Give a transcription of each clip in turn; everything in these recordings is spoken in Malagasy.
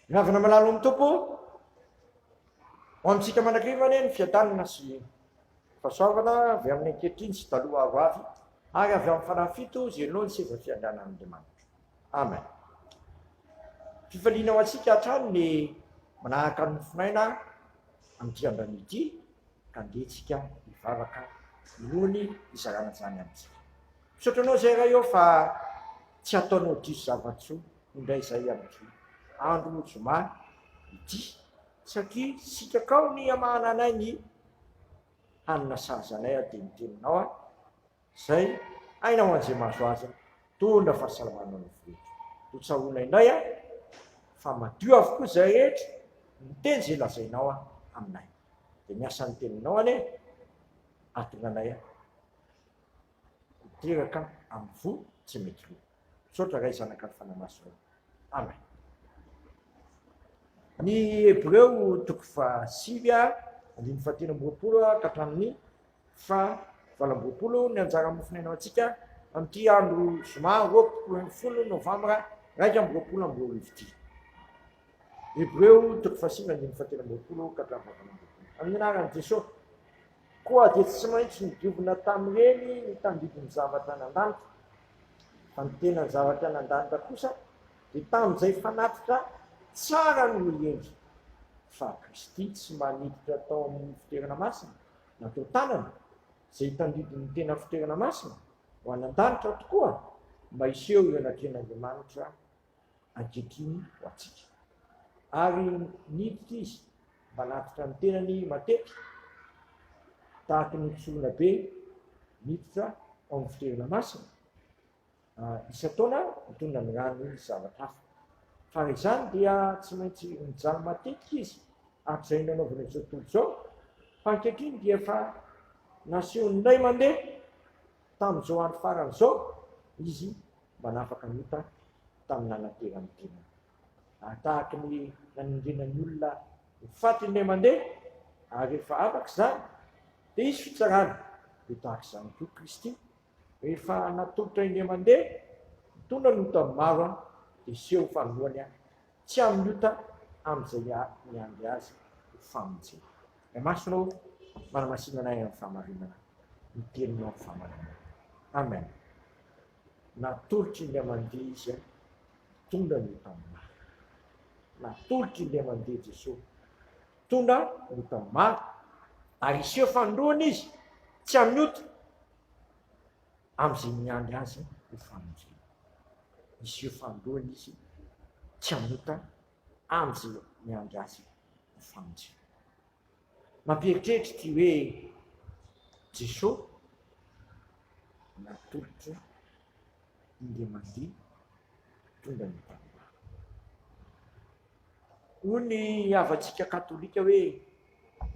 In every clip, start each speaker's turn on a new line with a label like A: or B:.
A: Ry havana malala ao amin'ny Tompo, ho amintsika mandrakariva anie ny fiadanana sy fahasoavana avy amin'ny ankehitriny sy taloha ho avy ary avy amin'ny fanahy fito izay aloha ny seza fiandrianan'Andriamanitra. Amen. Fifaliana ho antsika hatrany ny manahaka ny mofonaina amin'ity androany ity ka andeha tsika hivavaka noho ny hizarana izany amintsika. Misaotra anao izay Ray ô fa tsy ataonao diso zava-tsoa indray izay amin'ity andro zoma ity satria sitrakao ny hamahana anay ny hanina sahaza anay aho dia ny teninao aho izay aina ho an'izay mahazo azy mitondra fahasalamana ho an'ny rehetra. Ho tsaroana indray aho fa madio avokoa izay rehetra ny teny izay lazainao aho aminay. Dia miasa ny teninao anie ahatonga anay Miteraka amin'ny voa tsy mety lo. Misaotra Ray Zanaka ary Fanahy Masina ô. Amen. Ny Hebreo toko fahasivy andininy fahatelo amby 20 ka hatramin'ny faha-28 ny anjara mofon'aina ho antsika amin'ity andro zoma 20 novambra 2021 ity. Hebreo toko fahasivy andininy fahatelo amby 20 ka hatramin'ny fahavalo amby 20. Amin'ny anaran'i Jesosy. Koa dia tsy maintsy nodiovina tamin'ireny ny tandindon'ny zavatra any an-danitra, fa ny tenan'ny zavatra any an-danitra kosa dia tamin'izay fanatitra tsara noho ireny. Fa Kristy tsy mba niditra tao amin'ny fitoerana masina natao tanana, izay tandindon'ny tena fitoerana masina, ho any an-danitra tokoa, mba hiseho eo anatrehan'Andriamanitra ankehitriny ho antsika. Ary niditra izy mba hanatitra ny tenany matetika, tahaka ny mpisoronabe miditra ao amin'ny fitoerana masina, isan-taona mitondra ny rany ny zavatra hafa. Fa raha izany dia tsy maintsy mijaly matetika izy hatrizay nanaovana izao tontolo izao, fa ankehitriny dia efa nasehony indray mandeha tamin'izao andro farany izao izy manafaka ny ota tamin'ny nanaterany tenany. Ary tahaky ny nanendrena ny olona ho faty indray mandeha, ary rehefa afaka izany, dia hisy fitsarana, dia tahaka izany koa Kristy, rehefa natolotra indray mandeha, mitondra ny otan'ny maro, dia hiseho ho fanoloany tsy amin'ny ota amin'izay miandry azy ho famonjena. Ray Masina ô, manamasina anay amin'ny fahamarinana, ny teninao ny fahamarinana. Amen. Natolotry ny amandeha izy hitondra ny otan'ny maro. Natolotry ny amandeha Jesoa hitondra ny otan'ny maro ary hiseho fanindroany izy tsy amin'ny ota amin'izay miandry azy ho famonjena. Hiseho fanindroany izy tsy amin'ny ota amin'izay miandry azy ho famonjena. Mampieritreritra ity hoe Jesoa natolotra indray mandeha tonga ny mpanota. Hoy ny havantsika katolika hoe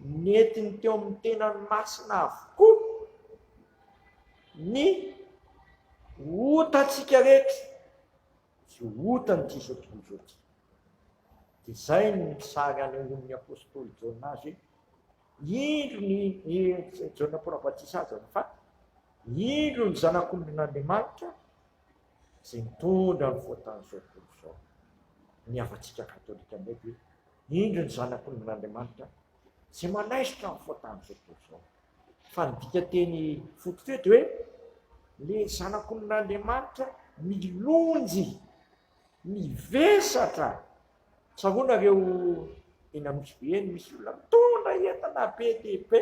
A: nentiny teo amin'ny tenany masina avokoa ny otantsika rehetra sy otan'ity izao tontolo izao ity. Dia izay no sary anehoan'ny apostoly Jaona azy hoe, indro ny, Jaona Mpanao Batisa azy azafady, indro ny Zanak'ondrin'Andriamanitra izay mitondra ny fahotan'izao tontolo izao. Ny havantsika katolika indray dia indro ny Zanak'ondrin'Andriamanitra izay manaisotra ny fahotan'izao tontolo izao. Fa ny dikanteny fototra eto hoe le Zanak'ondrin'Andriamanitra milonjy Mivesatra! Tsaroana ireo eny Anosibe eny misy olona mitondra entana be dia be,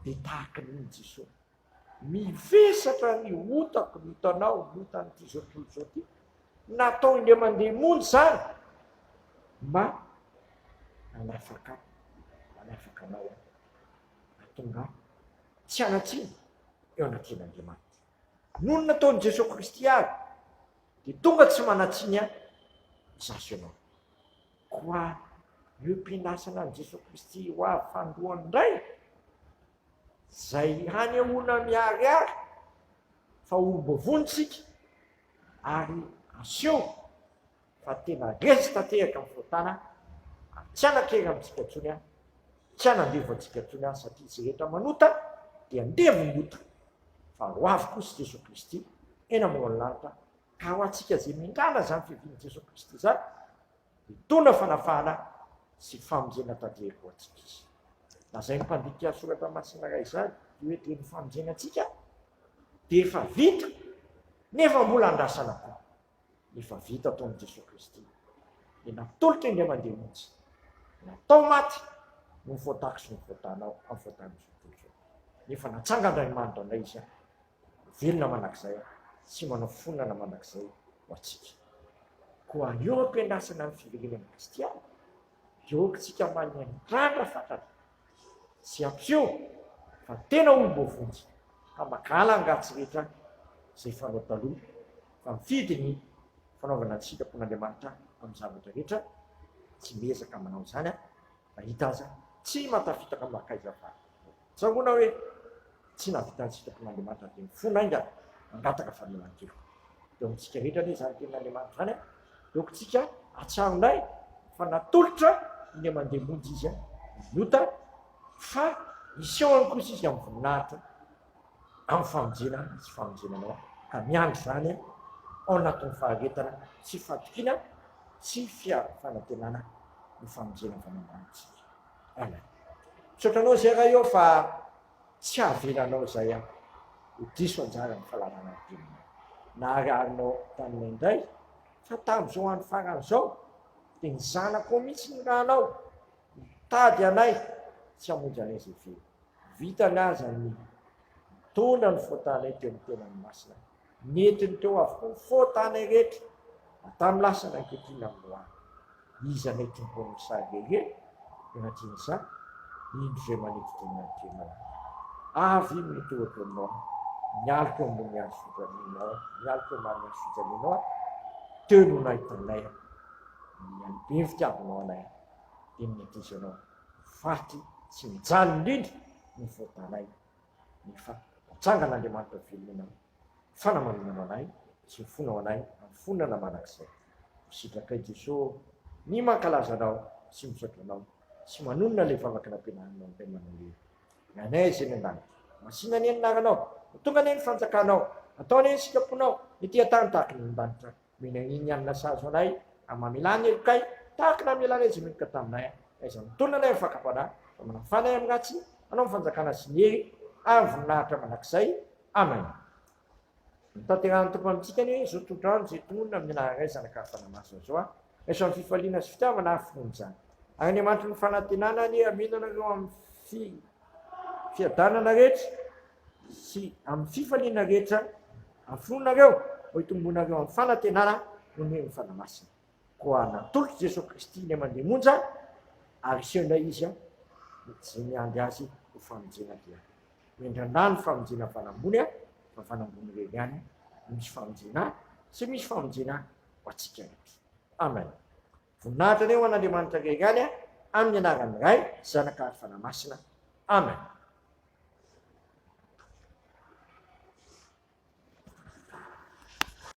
A: dia tahaka an'iny Jesoa. Mivesatra ny otako, ny otanao, ny otan'ity izao tontolo izao ity. Natao indray mandeha monja izany mba hanafaka manafaka anao aho. Hahatonga ahy tsy hanan-tsiny eo anatrehan'Andriamanitra. Noho ny nataon'i Jesoa Kristy àry, dia tonga tsy manan-tsiny ahy izaho sy ianao. Koa eo am-piandrasana an'i Jesoa Kristy ho avy fanindroany indray, izay hanehoana miharihary fa olom-boavonjy isika ary aseho fa tena resy tanteraka amin'ny fahotana ary tsy hanan-kery amintsika intsony aho, tsy hanandevo antsika intsony aho satria izay rehetra manota dia andevon'ny ota fa ho avy kosa Jesoa Kristy eny amoron'ny lanitra ka ho antsika izay mindrana izany fiavian'i Jesoa Kristy izany. Hitondra fanafahana sy famonjena tanteraka ho antsika Izy. Lazain'ny mpandika soratra masina iray izany, dia hoe dia ny famonjena antsika dia efa vita, nefa mbola andrasana koa. Efa vita tao amin'i Jesoa Kristy. Dia natolotra indray mandeha monja. Natao maty no ny voatako sy ny voatanao amin'ny voatan'izao tontolo izao. Nefa natsangan-dRaimandra anay Izy velona mandrakizay sy manao fonana mandrakizay ho antsika. Koa eo am-piandrasana ny fiverenan'i Kristy ary, dia aoka isika maniandrandra fatratra sy hampiseho fa tena olom-boavonjy ka mankahala ny ratsy rehetra izay fanao taloha fa mifidy ny fanaovana ny sitrapon'Andriamanitra amin'ny zavatra rehetra, tsy miezaka manao izany na hita aza tsy mahatafitaka mankaiza fa Tsaroana hoe tsy nahavita ny sitrapon'Andriamanitra dia mifona haingana mangataka famelan-keloka. Eo amintsika rehetra anie izany tenin'Andriamanitra izany an! Aleontsika atsiaronay fa natolotra iny aman-deha monjy izy ny ota fa nisehoany kosa izy amin'ny voninahitra amin'ny famonjena sy famonjena anao ka miandry izany ao anatin'ny faharetana sy fahatokiana sy fanantenana ny famonjena avy any an-danitra. Amen. Misaotra anao zay Ray ô fa tsy havelanao zay aho ho diso anjara ny fahalalana ny teninao. Nahariharinao taminay indray fa tamin'izao andro farany izao dia ny zanakao mihitsy ny ranao mitady anay tsy hamonjy anay izay very. Vitany aza ny nitondra ny faotanay teo amin'ny tenany masina. Nentiny teo avokoa ny faotanay rehetra na tamin'ny lasa na ankehitriny na amin'ny hoavy. Iza ilay tompon'ny sary lehibe eo anatrehan'izany? Indro izay manetry-tena ny tenao. Avy mitoraka eo aminao aho, mialoka eo ambony hazo fijalianao aho, mialoka eo ambany hazo fijalianao aho, teo no nahitanay aho. Ny halehiben'ny fitiavanao anay dia ny netezanao faty sy mijaly indrindra ny voatanay nefa natsangan'Andriamanitra velona ianao. Fanamarinana anay sy ny fonao anay amin'ny fonana mandrakizay. Ho sitrakay Jeso ô, ny mankalaza Anao sy misaotra Anao sy manonona ilay vavaka nampianarinao anay manao hoe, Ny anay izay any an-danitra, masina anie ny anaranao, ho tonga anie ny fanjakanao, atao anie ny sitraponao, ety an-tany tahaka ny any an-danitra. Omena anie ny hanina sahaza anay, ary mamelà ny helokay, tahaka ny namelanay izay meloka taminay. Aiza mitolona anay amin'ny fakam-panahy, fa manafà anay amin'ny ratsy, Anao ny fanjakana sy ny hery ary ny voninahitra mandrakizay. Amen. Notanterahan'ny Tompo amintsika anie izao tsodrano izay tononina amin'ny anaran'ny Ray, Zanaka ary Fanahy Masina izao a. Raiso amin'ny fifaliana sy fitiavana ary finoana izany. Ary Andriamanitry ny fanantenana anie hameno anareo amin'ny fi fiadanana rehetra sy amin'ny fifaliana rehetra amin'ny finoanareo mba hitomboanareo amin'ny fanantenana noho ny herin'ny Fanahy Masina. Koa natolotr'i Jesoa Kristy indray mandeha monja ary hiseho indray Izy izay miandry Azy ho famonjena dia miandrandra ny famonjena avy any ambony fa avy any ambony irery ihany no misy famonjena sy misy famonjena ho antsika rehetra. Amen. Voninahitra anie ho an'Andriamanitra irery ihany amin'ny anaran'ny Ray, Zanaka ary Fanahy Masina. Amen.